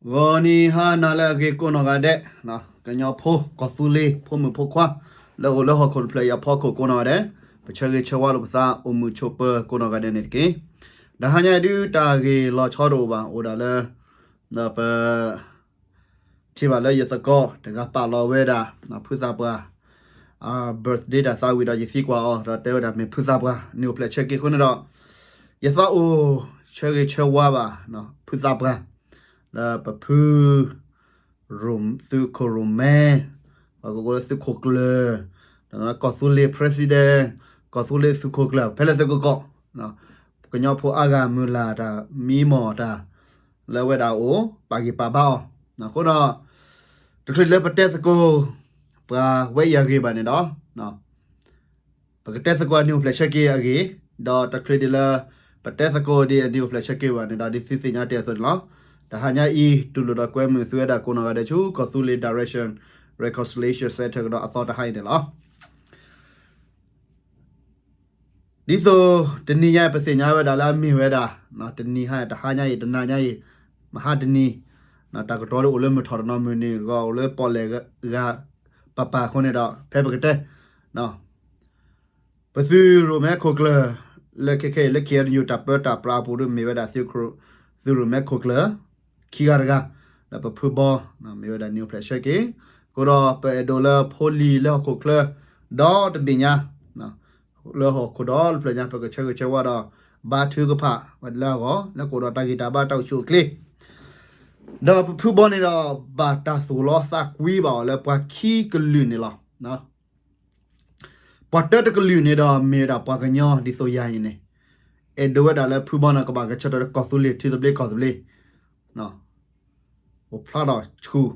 ဂီၤနံၤဟါနၤလၢအဂ့ၤကိးနီၢ်ဂၤဒဲး, ကညီဖိကီၢ်သူလ့ၤဖိမုၣ်ဖိခွါ လၢအိၣ်လၢဟီၣ်ခိၣ်တဖျၢၣ်အံၤအဖီခိၣ်ကိးနီၢ်ဂၤဒဲး, ပဆၢဂ့ၤဆၢဝါလိာ်ပသးအိၣ်မုာ်ဆိးပၢၤကိးနီၢ်ဂၤဒဲးန့ၣ်တက့ၢ်. တဟါညါအံၤဒုးတၢ်ဂ့ၢ်လီၤဆီတအိၣ်ဘၣ်, အိၣ်ဒၣ်လၢ ပ ထံၣ်ဘၣ်လၢယသကိးတဂၤပာ်လီၤဝဲဒၣ် ဖုသးပှၢ် birthday တၢ်သးဝံၣ်ဒီးယသံကွၢ်အီၤ ဒီးတဲဝဲဒၣ်မ့ၢ်ဖုသးပှၢ် နံၣ်အိၣ်ဖျဲၣ်ဆၢက့ၤအဃိန့ၣ်ဒီး ယသးအိၣ်ဆၢဂ့ၤဆၢဝါဘၣ် ဖုသးပှၢ် လၢပဖု သုးခိၣ်ရိၣ်မဲ ပှၤကကိးလၢသုးခိၣ်ကျၢၢ် ကီၢ်သူလ့ၤ president ကီၢ်သူလ့ၤသုးခိၣ်ကျၢၢ် ဖဲလဲၣ်သုးကကိး ကညီဖိအါဂၤမုၢ်လၢ်တၢ်မံမီၢ်တၢ် လၢအဝဲဒၣ်အိၣ် ပာ်ဂံၢ်ပာ်ဘါအီၤ. အဃိဒီး တချုးလၢပတဲသကိး ပှၤဝဲအံၤအဂ့ၢ်ဘၣ်န့ၣ်ဒီး ပကတဲသကိးအနံၣ်အိၣ်ဖျဲၣ်ဆၢက့ၤအဂ့ၢ်, ဒီးတချုးဒံးလၢ ပတဲသကိးဒ်အနံၣ်အိၣ်ဖျဲၣ်ဆၢက့ၤဘၣ်န့ၣ်ဒီး ဒ်သုသ့ၣ်ညါတ့ၢ်အသိးန့ၣ်လီၤ. တဟါညါအံၤ တူၢ်လိာ်ဒီးကွဲမုာ်သုဝဲဒၣ်ကိးနီၢ်ဂၤဒဲးဆူ ကီၢ်သူလ့ၤ Direction Reconciliation Center ကဒီးအသီတဟါအံၤန့ၣ်လီၤ. ဒ်သိးတနံၤညါအံၤ ပသ့ၣ်ညါဝဲဒၣ်လၢအမ့ၢ်ဝဲဒၣ် တနံၤဟါ တဟါညါအံၤ တနၤညါအံၤ မဟါတနံၤ တၢ်ကတိၤဒ်အိၣ်လၢမုၢ်ထီၣ်တနီၤမုၢ်နံၤဂီၤ အိၣ်လၢပီၣ်လဲၣ်ဂၤ ပၤပၤအဃိန့ၣ်ဒီး ဖဲပကတဲ ပသုးရိၣ်မဲခိၣ်ကျၢၢ် လၢခဲခဲအံၤလၢ KNU တၢ်ပၢတၢ်ပြးအပူၤဒ်မ့ၢ်ဝဲဒၣ် သုးရိၣ်မဲခိၣ်ကျၢၢ် ခံဂၤတဂၤ ဒီးပဖုဘီ မ့ၢ်ဝဲဒၣ်နံၣ်အိၣ်ဖျဲၣ်ဆၢက့ၤ, အဃိဒီးပအဲၣ်ဒိးလၢဖိလံၤလၢဟီၣ်ခိၣ်ချၢ ဒီတဘ့ၣ်ညါ လၢဟီၣ်ခိၣ်ဒီတဖျၢၣ်ညါ ပကဆၢဂ့ၤဆၢဝါဒီး ဘါထုကဖၣ်ဝဲဒၣ်လၢအဂီၢ် လၢကအိၣ်ဒီးတၢ်ဂံၢ်တၢ်ဘါတၢ်အိၣ်ဆူၣ်အိၣ်ချ့ ဒီးပဖုဘီန့ၣ်ဒီး ဘၣ်တၢ်သူၣ်လီသးကွံဘၣ်အီၤလၢပှၤခံကလုာ်န့ၣ်လီၤ. ပှၤတၢတကလုာ်န့ၣ်ဒီး မ့ၢ်ဝဲဒၣ်ပှၤကညီဒ်သိးယၤအံၤန့ၣ် အဲၣ်ဒိးဝဲဒၣ်လၢဖုဘီန့ၣ် ကဘၣ်ဂဲၤဆၢထၢၣ်လၢကီၢ်သူလ့ၤထံသဘျ့ကီၢ်သဘျ့ အိၣ်ဖျါထီၣ်ဆူၣ်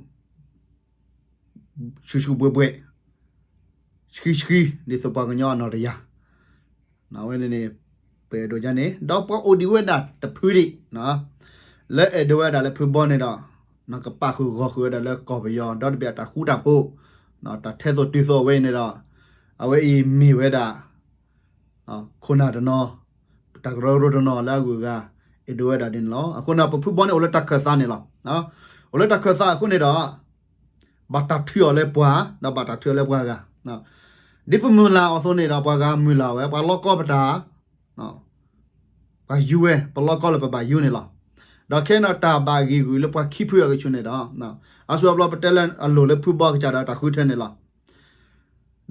ဆူၣ်ဆူၣ်ဘှဲၣ်ဘှဲၣ် ဆှံဆှံ ဒ်သိးပှၤကညီအနီၢ်တယၢ် အဝဲန့ၣ်န့ၣ် ပအဲၣ်ဒိးယါန့ၣ် ဒီးပှၤအိၣ်ဒံးဝဲဒၣ်တဖုဒံး လၢအဲၣ်ဒိးဝဲဒၣ်လၢဖုဘီန့ၣ်ဒီး ကပာ်ဃုာ်ဂီၢ်ဃုာ်ဝဲဒၣ်လၢကီၢ်ပယီၤ ဒီတဘ့ၣ်အတၢ်ဃူတၢ်ဖိး တၢ်ထဲသိးတုၤသိးအဝဲအံၤန့ၣ်ဒီး အဝဲအံၤမ့ၢ်ဝဲဒၣ် ခိၣ်နၢ်တနီၤ တၢ်ကရၢကရိတနီၤလၢအဂုၤအဂၤ အဲၣ်ဒိးဝဲဒၣ်ဒ်န့ၣ်လီၤ. အဃိန့ၣ် ပဖုဘီန့ၣ်အိၣ်လၢတၢ်ခၢၣ်သးန့ၣ်လီၤ. အိၣ်လၢတၢ်ခၢၣ်သးအဃိန့ၣ်ဒီး ဘၣ်တၢ်ထုးအီၤလၢပှၤ ဒီးဘၣ်တၢ်ထုးအီၤလၢပှၤဂၤ ဒ်ပမုၢ်လၢ်အီၤအသိးန့ၣ်ဒီး ပှၤဂၤမုၢ်လၢ်ဝဲ ပှၤလီကီပတၢ် ပှၤယူၤဝဲ ပလီကီလၢပဘၣ်ယူၤန့ၣ်လီၤ. ဒီးခဲအံၤန့ၣ် တၢ်ဘၣ်ဂံာ်ဂူာ်လၢပှၤခံဖုအကဆူးန့ၣ်ဒီး အါစုအါဘျီပတဲလၢအလိၤလၢဖုဘီကစၢ်ဒီးတၢ်ဃုထၢန့ၣ်လီၤ.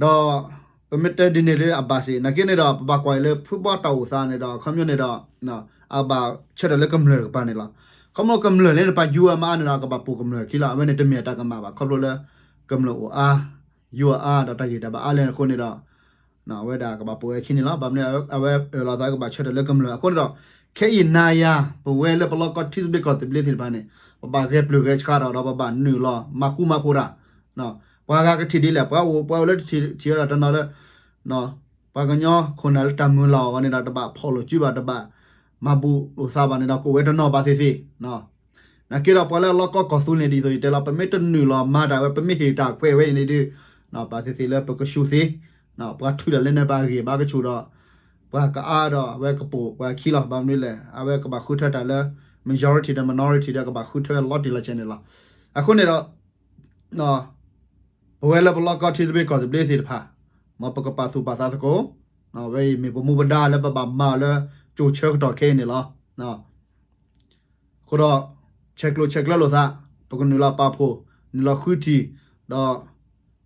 ဒီးပမ့ၢ်တဲဒ်န့ၣ်လၢအဘၣ်စ့ၢ် နာ်က့န့ၣ်ဒီး ပဘၣ်ကွၢ်အံၤလၢဖုဘီတၢ်အိၣ်သးန့ၣ်ဒီး အခီပညီန့ၣ်ဒီး အဘၣ်ဆၢထၢၣ်လၢကမျၢၢ်တကပၤန့ၣ်လီၤ. ခီဖျိကမျၢၢ်လၢနပာ်ယူၤအမါန့ၣ်ဒီး ကဘၣ်ပိာ်ကမျၢၢ်ခံလီၤ. အဝဲန့ၣ်တမ့ၢ်အတၢ်ကမၣ်ဘၣ် ခီဖျိလၢ ကမျၢၢ်အိၣ်အါ ယူၤအါ ဒီးတၢ်ဂံၢ်တၢ်ဘါအါလဲၣ်အဃိန့ၣ်ဒီး အဝဲဒၣ်ကဘၣ်ပိာ်ဝဲခံန့ၣ်လီၤ. ဘၣ်မနုၤ အဝဲအၢၣ်လီၤသးကဘၣ်ဆၢထၢၣ်လၢကမျၢၢ်အဃိန့ၣ်ဒီး ခဲအံၤနၤယၤ ပဝဲလၢပလီကီထံသဘျ့ကီၢ်သဘျ့သ့ၣ်တဖၣ်န့ၣ် ပဘၣ်ဂဲၤပျုၢ်ဂဲၤဆှးဒီး ဒီးပဘၣ်နုာ်လီၤမၤဃူမၤဖိးတၢ် ပှၤဂၤကထံၣ်ဒ်လဲၣ် ပှၤအိၣ် ပှၤအိၣ်လၢတထံၣ်ထံၣ်ဝဲဒၣ်တနီၤလၢ ပှၤကညီခိၣ်နၢ်လၢတၢ်မုၢ်လၢ်အီၤန့ၣ်ဒီး တဘၣ်ဖီၣ်လိာ်စုဘၣ် တဘၣ်မၤဘူးလိာ်သးဘၣ်န့ၣ်ဒီး ကအိၣ်ဝဲတနီၤဘၣ်သ့ၣ်သ့ၣ် နာ်က့ဒီးပှၤလၢအလီကီကီၢ်သူလ့ၤဒ်သိးယတဲလီၤ ပမ့ၢ်တနုာ်လီၤမၤတၢ်ဝဲ ပမ့ၢ်ဟ့ၣ်တၢ်ခွဲးဝဲအံၤန့ၣ်ဒီး ဘၣ်သ့ၣ်သ့ၣ်လၢပကဆူၣ်သ့ ပှၤထုးတၢ်လၢနပၢ်အဂံၢ်ဘါကဆူၣ်ဒီး ပှၤကအါဒီးအဝဲကပိာ်ပှၤခံလီၤ. ဘၣ်မနုၤလဲၣ် အဝဲကဘၣ်ဃုထၢတၢ်လၢ majority ဒီး minority ဒီးကဘၣ်ဃုထၢလီၤတံၢ်လီၤဆဲးန့ၣ်လီၤ. အဃိန့ၣ်ဒီး ပဝဲလၢပလီကီထံသဘျ့ကီၢ်သဘျ့သ့ၣ်တဖၣ် မ်ပကပာ်သူၣ်ပာ်သးသကိး ဝဲအံၤမ့ၢ်ပမူပဒါလၢပဘၣ်မၤအီၤလၢ ကၠိဆၢကတီၢ်ခဲအံၤန့ၣ်လီၤ. အဃိဒီး ဆဲးကျိးဆဲးကျၢလိာ်သး ပကနုာ်လီၤပာ်ဖှိၣ် နုာ်လီၤဃုထံၣ် ဒီး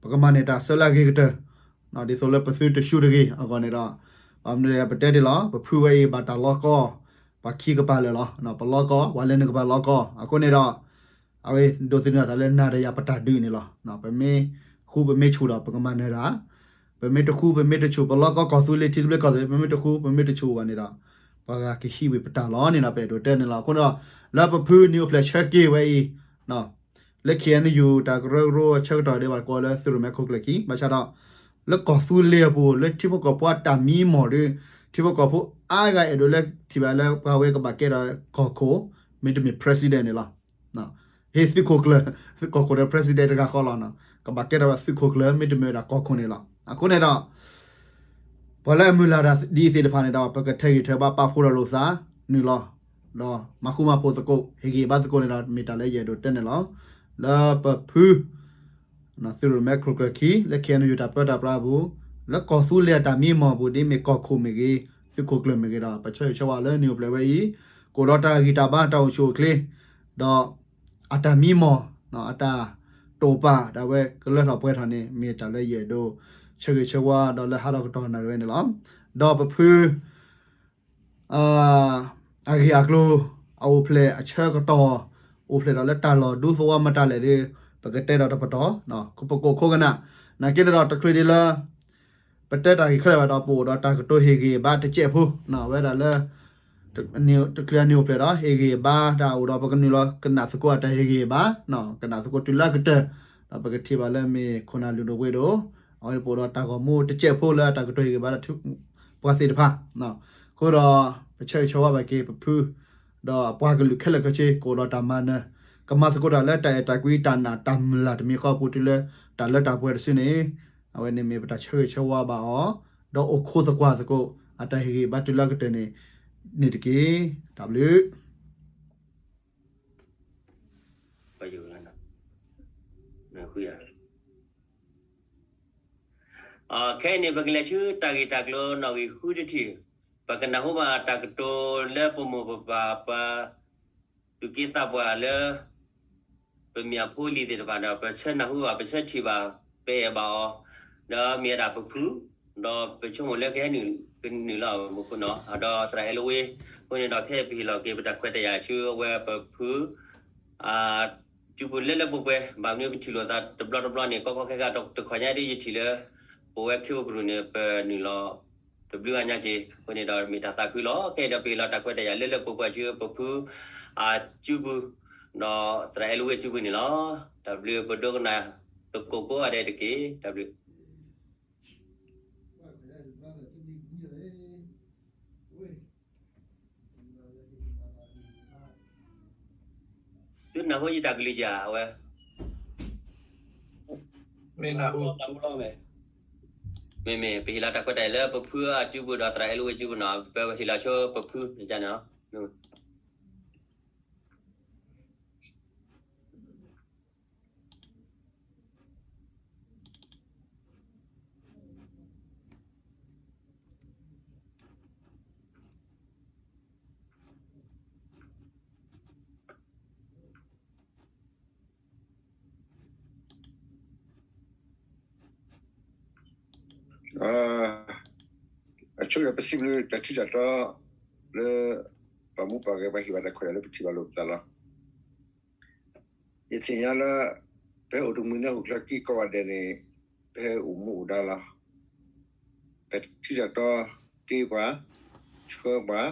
ပကမၤန့ၢ်တၢ်ဆၢလၢအဂ့ၤကတၢၢ် ဒ်သိးလၢပသုတဆူတဂ့ၤအဂီၢ်န့ၣ်ဒီး ဘၣ်မနုၤလဲၣ်ပတဲတ့ၢ်လီၤ ပဖုဝဲအံၤဘၣ်တၢ်လီကီ ပှၤခံကပၤလၢာ်လီၤ. ပလီကီ ပှၤလၢနကပၤလီကီ အဃိန့ၣ်ဒီး အဝဲဒိးသန့ၤအသးလၢနၤဒီးယၤပတၢ်ဒုးန့ၣ်လီၤ. ပမ့ၢ်ဃူပမ့ၢ်ဆူၣ်ဒီး ပကမၤနၢၤတၢ် ပမ့ၢ်တဃူပမ့ၢ်တဆူၣ် ပလီကီကီၢ်သူလ့ၤထံသဘျ့ကီၢ်သဘျ့ ပမ့ၢ်တဃူပမ့ၢ်တဆူၣ်ဘၣ်န့ၣ်ဒီး ပှၤဂၤကဟံးဝံၤပတၢ်လီၤန့ၣ်ဒီး ပအဲၣ်ဒိးတဲန့ၣ်လီၤ. အဃိဒီး လၢပဖုနံၣ်အိၣ်ဖျဲၣ်ဆၢက့ၤဝဲအံၤ လၢ KNU တၢ်ကရၢကရိဆၢကတီၢ်ဒ်ဘၣ်တကိးလၢသုးရိၣ်မဲခိၣ်ကျၢၢ်ခံ ဘၣ်ဆၣ်ဒီး လၢကီၢ်သူလ့ၤအပူၤ လၢထံဖိကီၢ်ဖိအတၢ်မံမီၢ်ဒီး ထံဖိကီၢ်ဖိအါဂၤအဲၣ်ဒိးလၢထံၣ်ဘၣ်လၢပှၤဝဲကဘၣ်ကဲထီၣ်ကီၢ်ခိၣ် မ့တမ့ၢ် president န့ၣ်လီၤ. ဟ့ၣ်သုးခိၣ်ကျၢၢ် သုးကီၢ်ခိၣ်ဒီး president တဂၤဃီလီၤ. ကဘၣ်ကဲထီၣ်ဝဲသုးခိၣ်ကျၢၢ်မ့တမ့ၢ်ဝဲဒၣ်ကီၢ်ခိၣ်န့ၣ်လီၤ. အဃိန့ၣ်ဒီး ပှၤလၢအမုၢ်လၢ်ဒ်အံၤသ့ၣ်တဖၣ်န့ၣ်ဒီး ပကထဲးဂံၢ်ထဲးဘါပာ်ဖှိၣ်ဒီးလိာ်သး နုာ်လီၤ ဒီးမၤဃူမၤဖိးသကိး ဟ့ၣ်ဂံၢ်ဘါသကိးန့ၣ်ဒီး မ့ၢ်တၢ်လၢယအဲၣ်ဒိးတဲန့ၣ်လီၤ. လၢပဖု သုးရိၣ်မဲာ်ခိၣ်ကျၢၢ်ခံ လၢ ခ့ၣ်အဲၣ်ယူၣ် တၢ်ပၢတၢ်ပြးအပူၤ လၢကီၢ်သူလ့ၤအတၢ်မံမီၢ်အပူၤ ဒ်မ့ၢ်ကီၢ်ခိၣ်မ့ၢ်ဂ့ၤ သုးခိၣ်ကျၢၢ်မ့ၢ်ဂ့ၤဒီး ပဆၢဂ့ၤဆၢဝါလၢနံၣ်အိၣ်ဖျဲၣ်ဝဲအံၤ ကအိၣ်ဒီးတၢ်ဂံၢ်တၢ်ဘါ တၢ်အိၣ်ဆူၣ်အိၣ်ချ့ ဒီးအတၢ်မံမီၢ် အတၢ်တိာ်ပာ်ဒၣ်ဝဲကလၢထီၣ်ပှဲၤထီၣ်န့ၣ် မ့ၢ်တၢ်လၢယအဲၣ်ဒိးဆၢဂ့ၤဆၢဝါဒီးလၢဟးထီၣ်ကတီၢ်နၣ်ရံၣ်ဝဲန့ၣ်လီၤ. ဒီးပဖု အဂ့ၢ်အကျိၤ အအိၣ်ဖျဲၣ်အဆၢကတီၢ် အိၣ်ဖျဲၣ်ဒီးလၢတၢ်လီၢ်ဒူသဝီမတၤလဲၣ်ဒီး ပကတဲဒီးတပတီၢ် ပကကိးခိးကနၣ် နာ်က့န့ၣ်ဒီးတချုးဒံးလၢ ပတဲတၢ်ဂ့ၢ်ခဲလၢာ်ဘၣ်ဒီး ပအိၣ်ဒီးတၢ်ကတိၤဟ့ၣ်ဂံၢ်ဘါတစဲးဖိ ဝဲဒၣ်လၢ တချုးအနံၣ်အိၣ်ဖျဲၣ်ဒီး ဟ့ၣ်ဂံၢ်ဘါတၢ်အိၣ်ဒီး ပကနုာ်လီၤကနၣ်သကိးအတၢ်ဟ့ၣ်ဂံၢ်ဘါ ကနၣ်သကိးတုၤလၢအကတၢၢ် ဒီးပကထံၣ်ဘၣ်လၢမ့ၢ်ခိၣ်နၢ်လုၢ်ဒိၣ်ပှ့ၤဒိၣ် အဝဲန့ၣ်ပအိၣ်ဒီးတၢ်ဂီၤမူတစဲးဖိလၢတၢ်ကတိၤဟ့ၣ်ဂံၢ်ဘါဒီး ပှၤသ့ၣ်တဖၣ် အဃိဒီး ပဆၢဂ့ၤဆၢဝါဘၣ်က့ၤပဖု ဒီးအပှၤကလုာ်ခဲလၢာ်ခဲဆ့ ကအိၣ်ဒီးတၢ်မၤနၢၤ ကမၤသကိးတၢ်လၢတၢ်အဲၣ်တၢ်ကွံတၢ်နာ်တၢ်မုၢ်လၢ်တမံၤဃီအပူၤတုၤလၢတၢ်လၢတၢ်ပှဲၤတစုန့ၣ် အဝဲန့ၣ်မ့ၢ်ပတၢ်ဆၢဂ့ၤဆၢဝါဘၣ်အီၤ ဒီးအိၣ်ခိးသကွၢ်သကိး အတၢ်ဟ့ၣ်ဂံၢ်ဘါတုၤလၢအကတၢၢ်န့ၣ် န့ၣ်တက့ၢ်. တၢ်ဘျုး ခဲအံၤန့ၣ် ပကလဲၤဆူတၢ်ဂ့ၢ်တၢ်ကျိၤနီၣ်ဂံၢ်ဃုတထံၣ်, ပကနၢ်ဟူဘၣ်တၢ်ကတိၤလၢပမိၢ်ပပၢ်ပှၤ သူၣ်က့သးပှၢ်လၢ ပမ့ၢ်အဖိအလံၤသ့ၣ်တဖၣ်ဒီး ပဆၢနၢ်ဟူဘၣ် ပဆၢထံၣ်ဘၣ် ပအဲၣ်ဘၣ်အီၤ, ဒီးမ့ၢ်ဝဲဒၣ်ပဖု, ဒီးပဆိကမိၣ်လၢကဟဲနုာ်ကနုာ်လီၤမူခိၣ်နီၤ, ဒီးသရၣ်အဲၣ်လဝ့ အဃိန့ၣ်ဒီး ခဲအံၤပဟ့ၣ်လီၤက့ၤပတၢ်ခွဲးတၢ်ယာ်ဆူအဝဲပဖု စုပူၤလၢလၢပှဲၤပှဲၤ, ဘၣ်မနုၤပထံၣ်လိာ်သးတဘျီတဘျီန့ၣ် ကီကီခဲခဲ တခီညါဒ်ယထံၣ်လၢ ပဝဲခ့အိၣ်ကရူၢ်န့ၣ် ပနုာ်လီၤတဘျုးဂၤညါက့ၤ, အဃိန့ၣ်ဒီးမ့ၢ်တၢ်သးခုလီၤ. ခဲအံၤဒီးပဟ့ၣ်လီၤတၢ်ခွဲးတၢ်ယာ် လၢလၢပှဲၤပှဲၤဆူပဖု အစုပူၤ, ဒီးသရၣ်အဲၣ်လဝ့စုပူၤန့ၣ်လီၤ. တၢ်ဘျုး ပဒိကနၣ်သကိးကိးဂၤဒဲးတက့ၢ်. တၢ်ဘျုး သုနၢ်ဟူယတၢ်ကလုၢ်ယၤ အဝဲ မ့ၢ် မ့ၢ် ပဟ့ၣ်လီၤတၢ်ခွဲးတၢ်ယာ်လၢပဖုအစုပူၤဒီးသရၣ်အဲၣ်လဝ့စုပူၤနီၤ, ပဟ့ၣ်လီၤဆိပဖုန့ၣ်လီၤ. အဆိကတၢၢ် ပစံးဘျုးတၢ်ထံၣ်တၢ်တီ လၢ ပှၤမူပှၤဂဲၤ ပှၤဟ့ၣ်ဘၣ်တၢ်ခွဲးတၢ်ယာ်လၢပထံၣ်ဘၣ်လိာ်ပသးလီၤ. ယသ့ၣ်ညါလၢ ပဟဲအိၣ်တမှံၤန့ၣ် ဟူးကျါကံကိးဂၤဒဲးန့ၣ် ပဟဲအိၣ်မူအိၣ်ဒါလီၤ. တၢ်ထံၣ်တၢ်တီတ့ပှၤ ဆှၢပှၤ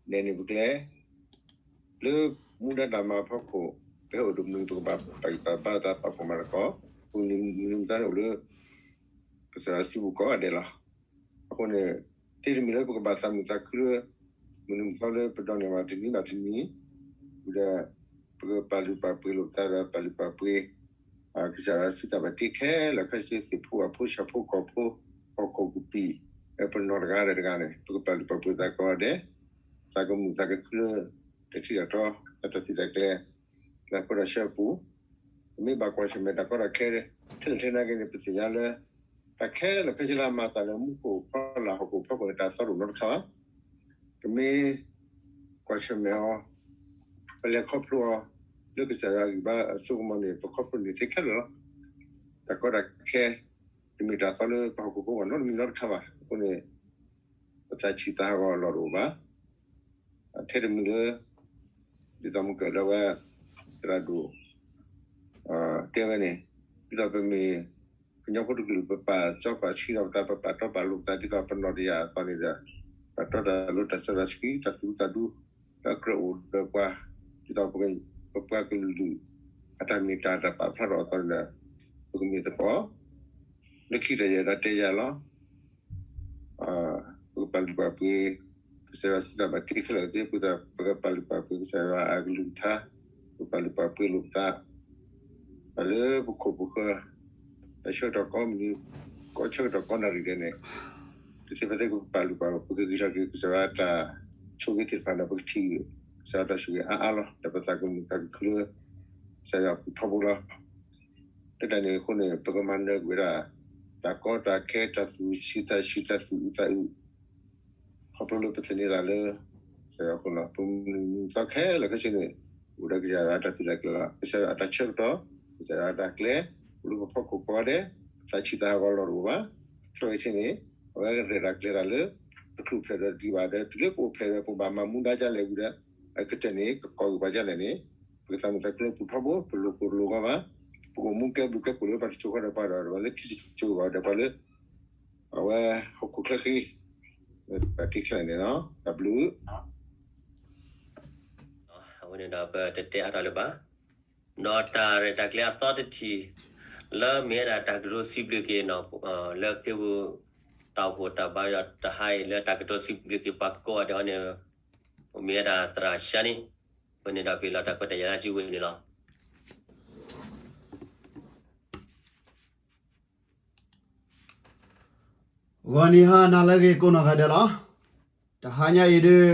နဲၣ်န့ၢ်ပကျဲ လၢမူဒါတၢ်မၤအဖီခိၣ် ပဟဲအိၣ်တမှံၤ ပကဘၣ်ပာ်ဂံၢ်ပာ်ဘါသး ပာ်ဖှိၣ်မၤသကိး ပကမၤမနုၤမတၤန့ၣ် အိၣ်လၢ ကစၢ်ယွၤစုပူၤကိးဂၤဒဲးလီၤ. အဃိန့ၣ် သ့တမံၤလၢပကဘၣ်သးမုာ်သးခုလၢ မနုၤမတၤလၢပဒိးန့ၢ်ဘၣ်တနံၤဘၣ်တနံၤ ဒီး ပကပာ်လုၢ်ပာ်ပှ့ၤလိာ်ပသးဒီး ပာ်လုၢ်ပာ်ပှ့ၤ ကစၢ်ယွၤစုတၢ်ဘၣ်တ့ခဲလၢာ်ခဲဆ့ သ့ၣ်ဖိဝၣ်ဖိ ဆၣ်ဖိကီၢ်ဖိ ဟီၣ်ခိၣ်ကပံာ် ပနီၢ်တဂၤဒီးတဂၤန့ၣ် ပကပာ်လုၢ်ပာ်ပှ့ၤသးကိးဂၤဒဲး သးကမုာ်သးကခုလၢ တၢ်ထံၣ်တၢ်တီ တၢ်သံတၢ်ကျဲ လၢပှၤဒီးဆၢပူၤ ပမ့ၢ်ဘၣ်ကွၢ်ဆၢၣ်မဲာ်တၢ်ကီတၢ်ခဲ ထဲလဲၣ်ထဲနာ်က့န့ၣ် ပသ့ၣ်ညါလၢ တၢ်ခဲလၢာ်ခဲဆ့လၢအမၤအသးလၢမူခိၣ်ဖီလာ်ဟီၣ်ခိၣ်ဖီခိၣ်န့ၣ် တၢ်သီတအိၣ်နီတခါဘၣ်. ပမ့ၢ်ကွၢ်ဆၢၣ်မဲာ်အီၤ ပလဲၤခီဖျိအီၤ လၢကစၢ်ယွၤအဂံၢ်ဘါအစိကမီၤန့ၣ် ပခီဖျိန့ၢ်သ့ခဲလၢာ်လီၤ. တၢ်ကီတၢ်ခဲ တမ့ၢ်တၢ်သီလၢပဟီၣ်ခိၣ်ဖိအဂီၢ်နီတမံၤနီတခါဘၣ်. အဃိန့ၣ် ပသးဆံးသးဟးဂီၤအလီၢ်တအိၣ်ဘၣ်. ထဲတမံၤလၢ ဒ်သိးမုၢ်ကၢၢ်လၢဝဲ သရၣ်ဒိၣ် တဲဝဲန့ၣ် ဒ်သိးပမ့ၢ် ကညီဖိတကလုာ် ပပာ်စီပာ်ဆှံလီၤပသး ပပာ်တီပာ်လိၤပသး ဒ်သိးပနီၢ်တယၢ်အသိးန့ၣ်ဒီး ပာ်တီတၢ်လိၤတၢ်စီတၢ်ဆှံ တၢ်သူၣ်ဒူသးဒူ လၢအကြၢးအိၣ်ဒီးပှၤ ဒ်သိးပပှၤကလုာ် အတၢ်မ့ၢ်တၢ်တၢ်ပာ်ဖျါထီၣ်အသိးန့ၣ်ဒီး ပကမ့ၢ်သကိး လၢခံတၢ်ယဲၢ်ဒီးတဲယၤလီၤ. ပကပာ်လုၢ်ပာ်ပှ့ၤ ကစၢ်ယွၤစုတၢ်ဘၣ်တ့ခဲလၢာ်သ့ ပကပာ်လုၢ်ပာ်ပှ့ၤကစၢ်ယွၤအကလုၢ်ကထါ ပကပာ်လုၢ်ပာ်ပှ့ၤလိာ်ပသး တၢ်လၢပခိၣ်ပဃၢၤ တၢ်ဆၢကတီၢ်ကိးမုၢ်နံၤ ကိးဆၢကတီၢ်ကိးနၣ်ရံၣ်ဒဲးန့ၣ် တသ့ဖဲသ့ ပကပာ်လုၢ်ပာ်ပှ့ၤ ပကဂံၢ်ထီၣ်က့ၤကစၢ်ယွၤတၢ် ဆိၣ်ဂ့ၤသ့ၣ်တဖၣ်န့ၣ် ပကထံၣ် ကစၢ်ယွၤတၢ်ဆိၣ်ဂ့ၤအါအါလီၤ. ဒီးပသးကမုာ်သးကခုလၢ ကစၢ်ယွၤအပူၤထီဘိလီၤ. လၢတၢ်န့ၣ်အဃိန့ၣ် ပကမၤနၢၤကွံာ်ဝဲဒၣ် တၢ်ကီတၢ်ခဲ တၢ်သူၣ်ဆံးသးဆံး တၢ်သူၣ်အုးသးအုး ခီဖျိလၢပသန့ၤသးလၢ ကစၢ်ယွၤအဃိလီၤ. ပမုၢ်နံၤမုၢ်သီခဲလၢာ်ခဲဆ့န့ၣ် အိၣ်ဒီးကစၢ်ယွၤအတၢ်သုးတၢ်ကျဲၤလီၤ. ကစၢ်ယွၤအတၢ်ဆၢကတီၢ် ကစၢ်ယွၤအတၢ်ကျဲၤ အိၣ်လၢပဖီခိၣ်ကိးဂၤဒဲး, ပသးဆံးသးဟးဂီၤလီၢ်တအိၣ်ဘၣ်. ခဲလၢာ်ခဲဆ့န့ၣ် အဝဲရဲၣ်တၢ်ကျဲၤတၢ်လၢ တချုးဖျဲးဒီးတဒံးဘၣ်ဒီး တုၤလၢပအိၣ်ဖျဲးဒီး ပကဘၣ်မၤမူဒါဒ်လဲၣ်ဝံၤဒီး အကတၢၢ်န့ၣ် ကကိးက့ၤပှၤဒ်လဲၣ်န့ၣ် ပကသးမုာ်သးခုလၢပူၤထီဘိ ပလိၤကိၢ်လိၤဂီၤဘၣ်, ပကအိၣ်မူကဲဘျုးကဲဖှိၣ်လၢပှၤတစိၤဃီဒီးပှၤဒီး ပှၤလၢခံတစိၤဘၣ်ဒီးပှၤလၢ အဝဲဟီၣ်ခိၣ်ချၢဃံ ပာ်တ့ၢ်ခဲလၢာ်န့ၣ်လီၤ. တၢ်ဘျုး အဝဲန့ၣ်ဒီးပတတဲအါထီၣ်လၢၤဘၣ်. ဒီးတၢ်ရဲၣ်တၢ်ကျဲၤအသီတထံၣ် လၢမ့ၢ်ဝဲဒၣ်တၢ်ကတိၤစံးဘျုးက့ၤ လၢခ့ပူၤ တၢ်အိၣ်ဖှိၣ်တၢ်ဘါယွၤတဟါအံၤ လၢတၢ်ကတိၤစံးဘျုးက့ၤပှၤကိးဂၤဒဲးအံၤန့ၣ် မ့ၢ်ဝဲဒၣ်သရၣ်ၡါန့ၣ် အဝဲန့ၣ်ဒီးပဟ့ၣ်လီၤတၢ်ခွဲးတၢ်ယာ်လၢအစုပူၤန့ၣ်လီၤ. ဂီၤနံၤဟါနၤလၢအဂ့ၤကိးနီၢ်ဂၤဒဲးလီၤ. တဟါညါအံၤဒ်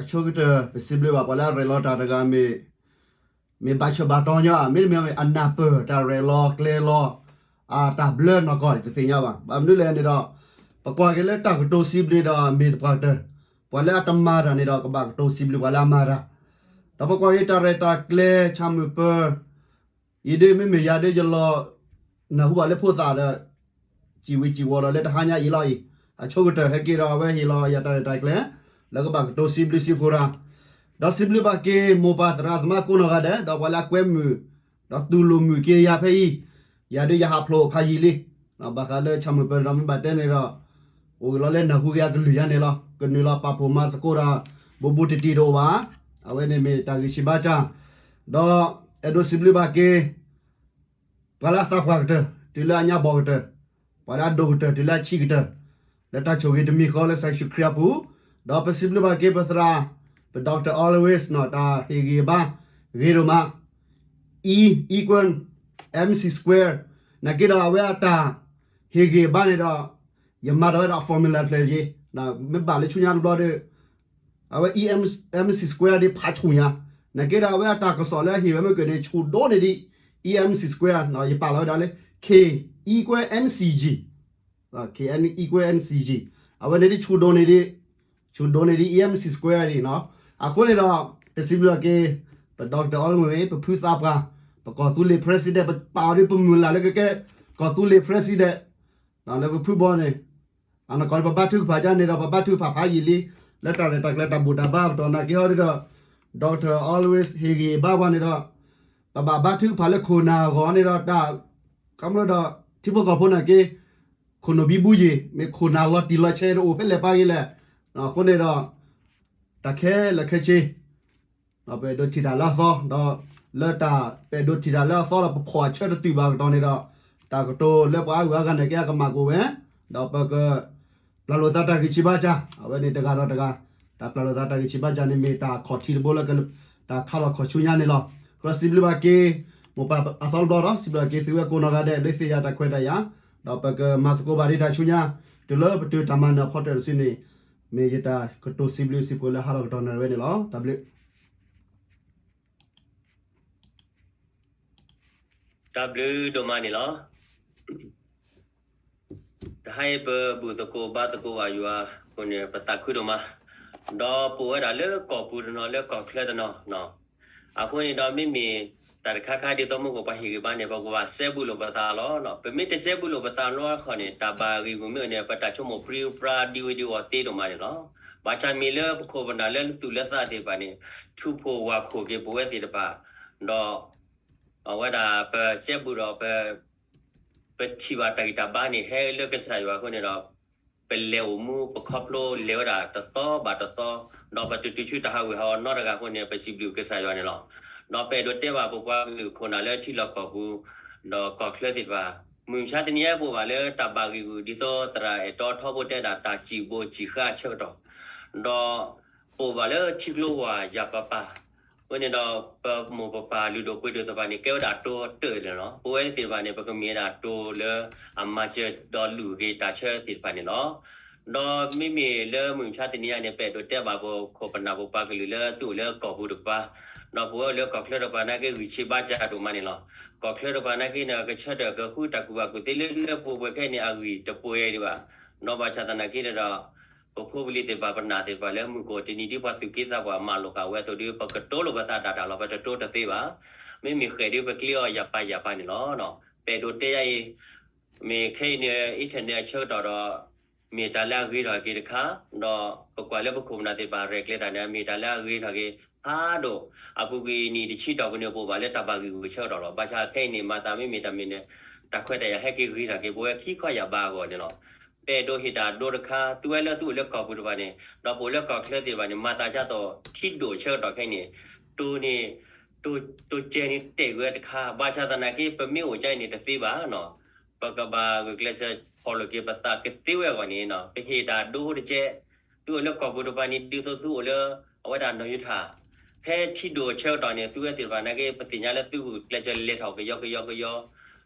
အဆိကတၢၢ် ပစံးဘျုးဘၣ်ပှၤလၢအရဲၣ်လီၤတၢ်တဂၤမ့ၢ် မ့ၢ်ဘၣ်ဆၢဘၣ်တီညါ မ့တမ့ၢ်မ့ၢ်အနၢ်ပၢၢ်တၢ်ရဲၣ်လီၤကျဲၤလီၤ အတၢ်ဘျၢနီၢ်ကီၢ်တသ့ၣ်ညါဘၣ်. ဘၣ်မနုၤလဲၣ်န့ၣ်ဒီး ပကွၢ်က့ၤလၢတၢ်ကတိၤစံးဘျုးဒီးမ့ၢ်တပှၤကတၢၢ် ပှၤလၢအတမၤတၢ်န့ၣ်ဒီး ကဘၣ်ကတိၤစံးဘျုးပှၤလၢအမၤတၢ်, ဒီးပကွၢ်က့ၤတၢ်ရဲၣ်တၢ်ကျဲၤဆၣ်မုာ်ပၢၤ အံၤဒ်မ့မ့ၢ်ယၤဒ်ယလီၤ နၢ်ဟူဘၣ်လၢဖိသၣ်ဒီး စံးဝံၤစံးဝီၤဒီးလၢတဟါညါအံၤလီၤအံၤ, အဆိကတၢၢ်ဟဲက့ၤဒီးအဝဲဟ့ၣ်လီၤယၤတၢ်ရဲၣ်တၢ်ကျဲၤ လၢကဘၣ်ကတိၤစံးဘျုးစံးဖှိၣ်တၢ်, ဒီးစံးဘျုးဘၣ်က့ၤမိၢ်ပၢ်သရၣ်သမါကိးနီၢ်ဂၤဒဲး ဒီးပှၤလၢအကွဲမုာ် ဒီးတူၢ်လိာ်မုာ်က့ၤယၤဖဲအံၤ, ယၤဒ်ယဟးဖျိးဖးယံာ်လံ ဘၣ်ဃးလၢဆၣ်မုာ်ပၢၤဒီးမ့ၢ်ဘၣ်တဲန့ၣ်ဒီး အိၣ်က့ၤလီၤလၢနၢ်ဟူက့ၤအကလုၢ်ယါန့ၣ်လီၤ. ကနုာ်လီၤပာ်ဖှိၣ်မၤသကိးဒီး ဘူးဘူးတံၢ်တံၢ်တအိၣ်ဘၣ်. အဝဲန့ၣ်မ့ၢ်တၢ်ဂံၢ်ဆံးဘါစၢ်, ဒီးအဲၣ်ဒိးစံးဘျုးဘၣ်က့ၤ ပှၤလၢအသးပှၢ်ကတၢၢ် တုၤလၢအညါဘီၣ်ကတၢၢ်, ပှၤလၢအဒိၣ်ကတၢၢ် တုၤလၢအဆံးကတၢၢ်, လၢတၢ်ဆိၣ်ဂ့ၤတမံၤဃီလၢကစၢ်ယ့ၣ်ၡူးခရံာ်အပူၤ, ဒီးပစံးဘျုးဘၣ်က့ၤပသရၣ် ပ Doctor Always နီၤ တၢ်ဟ့ၣ်ဂံၢ်ဘါ ဂ့ၤဒိၣ်မး E equal mc square နာ်က့ဒီးအဝဲအတၢ်ဟ့ၣ်ဂံၢ်ဘါန့ၣ်ဒီး ယမၤတၢ်ဝဲဒၣ် formula ဖျၢၣ်ယ့ၤ, မ့ၢ်ဘၣ်လၢဆူညါတဘျီဒီး အဝဲ E mc square ဒ်ဖးဆူၣ်ညါ, နာ်က့ဒီးအဝဲအတၢ်ကစီၣ်လၢအဟ့ၣ်ဝဲမ့ၢ်ကၢၢ်န့ၣ် ဆူၣ်ဒိၣ်န့ၢ်ဒံး E mc square ယပာ်လီၤဝဲဒၣ်လၢ K equal mcg, K equal mcg, အဝဲန့ၣ်ဒ်ဆူၣ်ဒိၣ်န့ၢ်ဒံး ဆူၣ်ဒိၣ်န့ၢ်ဒံး E mc square ဒံးနီၤ. အဃိန့ၣ်ဒီး ပစံးဘျုးက့ၤ ပ Doctor Always ပဖုသးပှၢ် ပကီၢ်သူလ့ၤ president ပပာ်အီၤဒ်ပမုၢ်လၢ်လၢကကဲ ကီၢ်သူလ့ၤ president လၢပဖုဘီန့ၣ် အနီၢ်ကီၢ်ပဘါထုကဖၣ်ဒ်န့ၣ်ဒီး ပဘါထုကဖၣ်ဖးယံာ်လံ လၢတၢ်ရဲၣ်တၢ်ကျဲၤတၢ်ဘူၣ်တၢ်ဘါပတီၢ်နာ်က့ဟီဒ်ဒီး Doctor Always ဟ့ၣ်ဂံၢ်ဘါပှၤန့ၣ်ဒီး ပဘၣ်ဘါထုကဖၣ်လၢခိၣ်နၢ်အဂီၢ်န့ၣ်ဒီး တၢ်ကမျၢၢ်ဒီး ထံဖိကီၢ်ဖိနာ်က့ ခိၣ်နူာ်ဘံဘူယံၤ မ့ၢ်ခိၣ်နၢ်လီၤတံၢ်လီၤဆဲးတအိၣ်ဖဲလဲၣ်ပာ်က့ၤလဲၣ်. အဃိန့ၣ်ဒီး တၢ်ခဲလၢာ်ခဲဆ့ ပအဲၣ်ဒိးထံၣ်တၢ်လၢအသီ ဒီးလၢတၢ် ပအဲၣ်ဒိးထံၣ်တၢ်လၢအသီဒီး ပဖီၣ်အဆၢတတုာ်ဘၣ်အကတီၢ်န့ၣ်ဒီး တၢ်ကတိၤလၢပှၤအါဂၤအါဂၤနာ်က့အကမၣ်ကအိၣ်ဝဲ ဒီးပက ပျၢ်လိာ်သးတၢ်ဂံၢ်ဆံးဘါစၢ် အဝဲန့ၣ်တဂၤဒီးတဂၤ တၢ်ပျၢ်လိာ်သးတၢ်ဂံၢ်ဆံးဘါစၢ်န့ၣ်မ့ၢ်တၢ်ခီၣ်ထံးတဘိလၢ တၢ်ခါထီၣ်ခီၣ်ဆူညါန့ၣ်လီၤ. ကြၢးစံးဘျုးဘၣ်က့ၤ မိၢ်ပၢ်အသီတဘျီဒီး စံးဘျုးက့ၤသုဝဲကိးနီၢ်ဂၤဒဲး လၢသ့ၣ်ညါတၢ်ခွဲးတၢ်ယာ် ဒီးပကမၤသကိးဘၣ်ဒ်တၢ်ဆူညါ တုၤလၢပတုၤတၢ်မၤနၢၤဖီတၢၣ်တစုန့ၣ် မ့ၢ်ယတၢ်ကတိၤစံးဘျုးစံးဖှိၣ်လၢဟါလီၤကတီၢ်နၢ်ဝဲန့ၣ်လီၤ. တၢ်ဘျုး တၢ်ဘျုးဒိၣ်မးန့ၣ်လီၤ. တဟါအံၤပဘူၣ်သကိးဘါသကိးဘၣ်ယွၤအဃိန့ၣ် ပသးခုဒိၣ်မး, ဒီးပအိၣ်ဝဲဒၣ်လၢကီၢ်ပူၤတနီၤ လၢကီၢ်ချၢတနီၤ, အဃိန့ၣ်ဒီးမ့မ့ၢ်တၢ်တခါခါဒ်သိးမုၢ်ကီၢ်ပှၤဟ့ၣ်ဂံၢ်ဘါန့ၣ် ပကဘၣ်စဲဘူးလိာ်ပသးလီၤ. ပမ့ၢ်တစဲဘူးလိာ်ပသးလီၤအခီန့ၣ် တၢ်ဘၣ်ဂံာ်ဂူာ်မ့ၢ်အိၣ်န့ၣ် ပတၢ်ဆိကမိၣ်ပြံပြါဒံဝ့ၤဒံဝီၤသ့ဒိၣ်မးန့ၣ်လီၤ. ဘၣ်ဆၣ်မ့ၢ်လၢပခိၣ်ပနၢ်လၢသူၣ်လၢသးသ့ၣ်တဖၣ်န့ၣ် ထူးဖိဝၣ်ဖိးက့ၤပဝဲသ့ၣ်တဖၣ်, ဒီး အဝဲဒၣ်ပစဲဘူးဒီး ပထံၣ်ဘၣ်တၢ်ဂံၢ်တၢ်ဘါန့ၣ် ဟဲလၢကစၢ်ယွၤအဃိန့ၣ်ဒီး ပလဲၤအိၣ်မူပခီဖျိလဲၤဝဲဒၣ်တသီဘၣ်တသီ, ဒီးပတတုၤဆူတၢ်ဟးဂူာ်ဟးဂီၤနီတဂၤအဃိန့ၣ် ပစံးဘျုးကစၢ်ယွၤန့ၣ်လီၤ. ဒီးပအဲၣ်ဒိးတဲဘၣ်ပပှၤကလုာ်ခိၣ်နၢ်လၢထံလီၢ်ကီၢ်ပူၤ ဒီးကီၢ်ချၢသ့ၣ်တဖၣ်, မုၢ်မဆါတနံၤအံၤပအိၣ်ဘၣ်လၢတၢ်ဘၣ်ဂံာ်ဂူာ်ဒ်သိးသရၣ်အဲၣ်တီထီဘိတဲဒၣ်တၢ်စံၣ်ဘိစံၣ်ဃာ်အဆၢကတီၢ်, ဒီး ပအိၣ်ဘၣ်လၢထံကျိဝၢ်ယၤပၤပၤ, အဃိန့ၣ်ဒီး ပမိၢ်ပပၢ်လုၢ်ဒိၣ်ပှ့ၤဒိၣ်သ့ၣ်တဖၣ်န့ၣ် ကဲဝဲဒၣ်တိၤတၢၢ်န့ၣ်လီၤ. ပဝဲသ့ၣ်တဖၣ်န့ၣ် ပကမ့ၢ်ဝဲဒၣ်တိၤလၢအမၤစၢၤဒီးလုၢ်ဂ့ၤတၢ်ဆၢသ့ၣ်တဖၣ်န့ၣ်လီၤ. ဒီးမ့မ့ၢ်လၢမုၢ်မဆါတနံၤအံၤန့ၣ် ပအဲၣ်ဒိးတဲဘၣ်ပခိၣ်ပနၢ်ပပှၤကလုာ်လၢသုအိၣ်လၢကီၢ်ပူၤတကပၤ, ဒီးပဝဲအိၣ်လၢကီၢ်ချၢတကပၤနာ်က့ ဂံၢ်ဆံးဘါစၢ်ဒိၣ်မးန့ၣ်လီၤ. ကီၢ်ချၢတကပၤနာ်က့န့ၣ် ကဆၢထၢၣ်ကဃုတၢ်ကူၣ်ဘၣ်ကူၣ်သ့လၢလၢပှဲၤပှဲၤခဲအံၤန့ၣ် အဂံၢ်တပှဲၤဒံးဘၣ်. ဒီးဘၣ်ဆၣ်သနာ်က့န့ၣ်ဒီး ပဖိပလံၤသ့ၣ်တဖၣ် ပနၢ်သ့ၣ်တဖၣ်လၢမုၢ်ကအိၣ်တနံၤ ဒ်ပှၤသူၣ်က့သးပှၢ်မၤလိာ်ဃာ်ဝဲအသိးဒီး ပကတိၤလိာ်ပသးဒၣ်တၢ်လီၤ, ပတတိၤတသ့ဘၣ်. မ့မ့ၢ်ဃဲၣ်ဒ်ပကျ့အီၤယၤပၤယၤပၤန့ၣ်လီၤ. ပအဲၣ်ဒိးတဲယၤအံၤ မ့ၢ်ခဲအံၤန့ၣ် internet အဆၢကတီၢ်ဒီး မ့ၢ်တၢ်လၢအဂ့ၤထီၣ်က့ၤတခါ, ဒီးပကွၢ်လၢပခိၣ်ပနၢ်သ့ၣ်တဖၣ်ရဲၣ်ကျဲၤတၢ်န့ၣ် မ့ၢ်တၢ်လၢအဂ့ၤထီၣ်က့ၤဖးဒိၣ်, အပူၤကွံာ်နံၣ်တဆံတီၢ်ပူၤန့ၣ် ပအိၣ်ဘၣ်လၢတၢ်ဘၣ်ဂံၢ်ဂူာ်ဆၢကတီၢ်လီၤ. ဘၣ်ဆၣ်ခဲအံၤန့ၣ် မၤသးမ့မ့ၢ်တၢ်မ့ၢ်န့ၣ် တၢ်ခွဲးတၢ်ယာ်ဟဲက့ၤဂ့ၤထီၣ်က့ၤ ပဝဲခံခီယၢ်ဘးအဂီၢ်န့ၣ်လီၤ. ပအဲၣ်ဒိးဟ့ၣ်တၢ်ဒိတခါ သုဝဲလၢသုအိၣ်လၢကီၢ်ပူၤတဖၣ်န့ၣ် ဒီးပအိၣ်လၢကီၢ်ချၢသ့ၣ်တဖၣ်န့ၣ် မၤသးဒ်သိး ထံဒိၣ်ဆၢကတီၢ်ခဲအံၤန့ၣ် တိၤန့ၣ် တိၤစဲးန့ၣ်တဲာ်ဝဲတခါ, ဘၣ်ဆၣ်သနာ်က့ ပမ့ၢ်အိၣ်ကါအံၤန့ၣ်တသ့ဘၣ်နီၤ. ပကဘၣ်ဂုာ်ကျဲးစၢးဖီၣ်လိာ်က့ၤပသးကသ့ဝဲအဂီၢ်န့ၣ် ပဟ့ၣ်တၢ်ဒိတကဲး, သုအိၣ်လၢကီၢ်ပူၤတဖၣ်န့ၣ် ဒ်သိးသုအိၣ်လၢအဝဲဒၣ်နီၢ်ယိၤထၣ် ဖဲထံဒိၣ်ဆၢကတီၢ်န့ၣ် သုဝဲသ့ၣ်တဖၣ်နာ်က့ ပသ့ၣ်ညါလၢသုဂုာ်ကျဲးစၢးလဲၤထီၣ်ကယီကယီကယီ,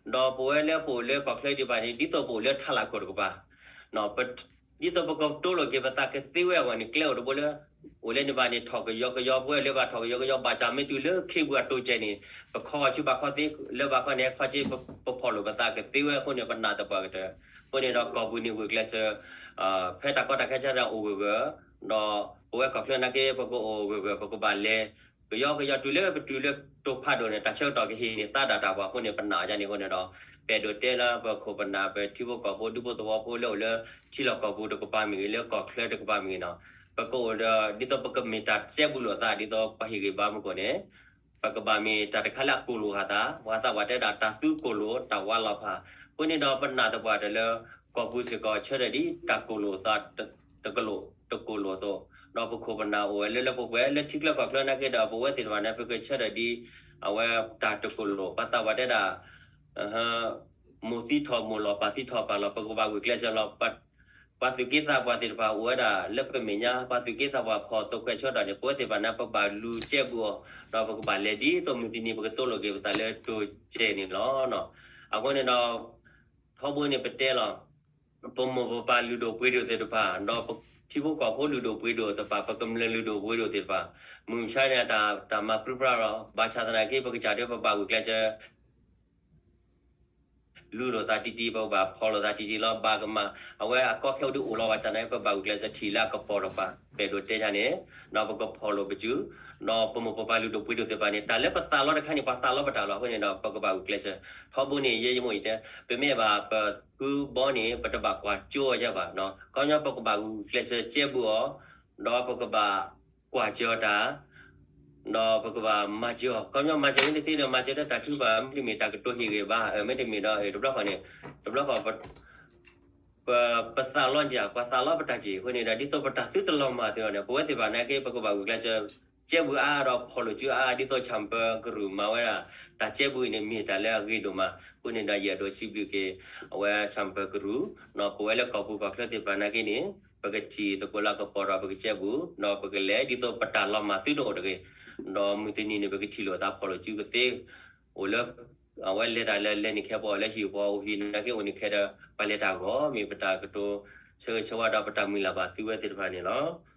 ဒီးပဝဲလၢပအိၣ်လၢကီၢ်ချၢသ့ၣ်တဖၣ်န့ၣ် ဒ်သိးပအိၣ်လၢထးလၢ်ခိၣ်တကပၤ ဒ်သိးပကတိၤလိာ်က့ၤပသးကသ့ဝဲအဂီၢ်န့ၣ် ကျဲအိၣ်တဘိလၢ အိၣ်လၢန့ၣ်ဘၣ်န့ၣ် ထီၣ်ကယီကယီ, ပဝဲလၢဘၣ်ထီၣ်ကယီကယီ ဘၣ်ဆၣ်မ့ၢ်တုၤလၢခ့ပူၤအတိၤစဲးန့ၣ် ပခီဆူဘၣ်ခီသ့ လၢဘၣ်ခီန့ၣ် ခီဆ့ ပဖီၣ်လိာ်ပသးကသ့ဝဲအဃိန့ၣ် ပနာ်သပှၢ်ကတၢၢ်. အဃိန့ၣ်ဒီးကီၢ်ပူၤန့ၣ်ဂုာ်ကျဲးစၢး ဖဲတၢ်ကီတၢ်ခဲဆၢကတီၢ်အိၣ်ဂၢၢ်ဂၢၢ်, ဒီးပဝဲကီၢ်ချၢနာ်က့ ပကအိၣ်ဂၢၢ်ဂၢၢ် ပကဘၣ်လဲၤ ကယီကယီတုၤလၢပတုၤလၢတိၤဖးဒိၣ်န့ၣ် တၢ်ဆၢကတီၢ်ကဟ့ၣ်န့ၢ်သါဒၣ်တၢ်ပှၤအဃိန့ၣ် ပနာ်ယါန့ၣ်အဃိန့ၣ်ဒီး ပအဲၣ်ဒိးတဲလၢပခိၣ်ပနၢ် ပထံဖိကီၢ်ဖိ ဒူဖိသဝီဖိလၢအိၣ်လၢထံလီၢ်ကီၢ်ပူၤတကပၤမ့ၢ်ဂ့ၤ လၢကီၢ်ချၢတကပၤမ့ၢ်ဂ့ၤနီၤ, ပကအိၣ်ဒီး ဒ်သိးပကမ့ၢ်တၢ်စဲဘူးလိာ်သး ဒ်သိးပှၤဟ့ၣ်ဂံၢ်ဘါမုၢ်ကီၢ်န့ၣ် ပကဘၣ်မ့ၢ်တၢ်တခါလၢအကိၢ်လိာ်ဃာ်သး, ပှၤသးပှၢ်တဲဒၣ်တၢ်သူကိၢ်လိာ် တၢ်ဝါလီၤဖး, အဃိန့ၣ်ဒီးပနာ်သပှၢ်တၢၢ်လၢ ကီၢ်ပူၤစ့ၢ်ကီးဆၢထၢၣ်ဒ်တၢ်ကိၢ်လိာ်သးတကလိာ်, တကိၢ်လိာ်အသိး, ဒီးပခိၣ်ပနၢ်အိၣ်ဝဲလၢလၢပှဲၤပှဲၤ လၢထံချၢကီၢ်ချၢနာ်က့ဒီး ပဝဲသ့ၣ်တဖၣ်န့ၣ် ပကဆၢထၢၣ်ဒ် အဝဲတၢ်တကိၢ်လိာ်, ပှၤသးပှၢ်တဲဒၣ် မိၢ်သံထီၣ်မိၢ်လီၤ ပၢ်သံထီၣ်ပၢ်လီၤ, ပကဘၣ်ဂုာ်ကျဲးစၢးလီၤ. ပှၤသူၣ်က့သးပှၢ်သ့ၣ်တဖၣ်အိၣ်ဝဲဒၣ်လၢပမဲာ်ညါ, ပှၤသူၣ်က့သးပှၢ်ဖီၣ်သိးခွဲးဆၢကတီၢ်န့ၣ် ပဝဲသ့ၣ်တဖၣ်န့ၣ် ပဘၣ်လူၤစဲဘူးအီၤ, ဒီးပကဘၣ်လဲၤဒ်သိးမုၢ်တနံၤ ပကတိၤလိာ်က့ၤပသးလၢတိၤစဲန့ၣ်လီၤ. အဃိန့ၣ်ဒီး ထီဘိန့ၣ်ပတဲလီၤ ပမိၢ်ပပၢ်လုၢ်ဒိၣ်ပှ့ၤဒိၣ်သ့ၣ်တဖၣ်, ဒီးထံဖိကီၢ်ဖိလုၢ်ဒိၣ်ပှ့ၤဒိၣ်သ့ၣ်တဖၣ်, ပကမျၢၢ်လုၢ်ဒိၣ်ပှ့ၤဒိၣ်သ့ၣ်တဖၣ်, မုၢ်မဆါန့ၣ် တၢ်မၤပြံပြါလီၤ. ဘၣ်ဆၣ်သနာ်က့ ပကစၢ်ဒၣ်ပဘၣ်ဂုာ်ကျဲးစၢး လူၤလိာ်သးတံၢ်တံၢ်, ပကဘၣ်ဖီၣ်လိာ်သးတံၢ်တံၢ်လီၤ. ဘၣ်ကမၣ် အဝဲအကီခဲအိၣ်ဒုးအိၣ်လီၤ. ဘၣ်ဆၣ်သနာ်က့ ပဘၣ်ဂုာ်ကျဲးစၢးထံၣ်လၢအကပီၤတကပၤ, ပအဲၣ်ဒိးတဲယါန့ၣ်, ဒီးပကဖီၣ်လိာ်ပစု, ဒီးပမိၢ်ပပၢ်လုၢ်ဒိၣ်ပှ့ၤဒိၣ်သ့ၣ်တဖၣ်န့ၣ် တၢ်လၢပသးလီတခါန့ၣ် ပှၤသးလီပတၢ်လီၤ. အဃိန့ၣ်ဒီး ပကဘၣ်ဂုာ်ကျဲးစၢး. ထီဘိန့ၣ် ယဲယမိၢ်အံၤတဲ ပမ့ၢ်ဘၣ်ပဃုဘီန့ၣ် ပတဘၣ်ကွၢ်ကၠိအီၤယဲဘၣ်. ခီပညီပကဘၣ်ဂုာ်ကျဲးစၢးစဲဘူးအီၤ, ဒီးပကဘၣ်ကွၢ်စၢၤအီၤတၢ် ဒီးပကဘၣ်မၤစၢၤအီၤ, ခီပညီမၤစၢၤမ့ၢ်တသ့ဒီး မၤစၢၤတၢ်ထုကဖၣ် မ့တမ့ၢ်တၢ်ကတိၤဟ့ၣ်ဂံၢ်ဘါ မ့တမ့ၢ်ဒီး တဘျီဃီန့ၣ် တဘျီဃီ ပသးလီက့ၤ ပှၤသးလီပတၢ်က့ၤ အဃိန့ၣ်ဒီး ဒ်သိးပတၢ်သုတလီၤမၢ်သ့အီၤန့ၣ် ပဝဲသ့ၣ်တဖၣ်နာ်က့ ပကဘၣ်ဂုာ်ကျဲးစၢး စဲဘူးအါဒီးဖီၣ်လိာ်စုအါ ဒ်သိးဆၣ်ပၢၤကရူၢ်မၤဝဲဒၣ် တၢ်စဲဘူးအံၤန့ၣ် မ့ၢ်တၢ်လၢအဂ့ၤဒိၣ်မး. အဃိန့ၣ်ဒီး ယအဲၣ်ဒိးစံးဘျုးက့ၤ အဝဲဆၣ်ပၢၤကရူၢ် ပဝဲလၢကီၢ်ပူၤကီၢ်ချၢသ့ၣ်တဖၣ်နာ်က့န့ၣ် ပကထံၣ်သကိးလၢအကပီၤဒီးပကစဲဘူး ဒီးပကလဲၤ ဒ်သိးပတၢ်လီၤမၢ်သုတအိၣ်တဂ့ၤ. ဒီးမုၢ်တနံၤန့ၣ် ပကထံၣ်လိာ်သးဖီၣ်လိာ်စုကသ့ အိၣ်လၢ အဝဲလဲၤတၢ်လၢလဲၤန့ၣ်ခဲပှၤအိၣ်လၢဟံၣ်ပှၤအိၣ်ဟံၣ်နာ်က့အိၣ်န့ၣ်ခဲဒီး ပှၤလဲၤတၢ်ဂီၤ မ့ၢ်ပတၢ်ကတိၤဆၢဂ့ၤဆၢဝါဒီးပတၢ်မုၢ်လၢ်ဘၣ်သုဝဲသ့ၣ်တဖၣ်န့ၣ်လီၤ.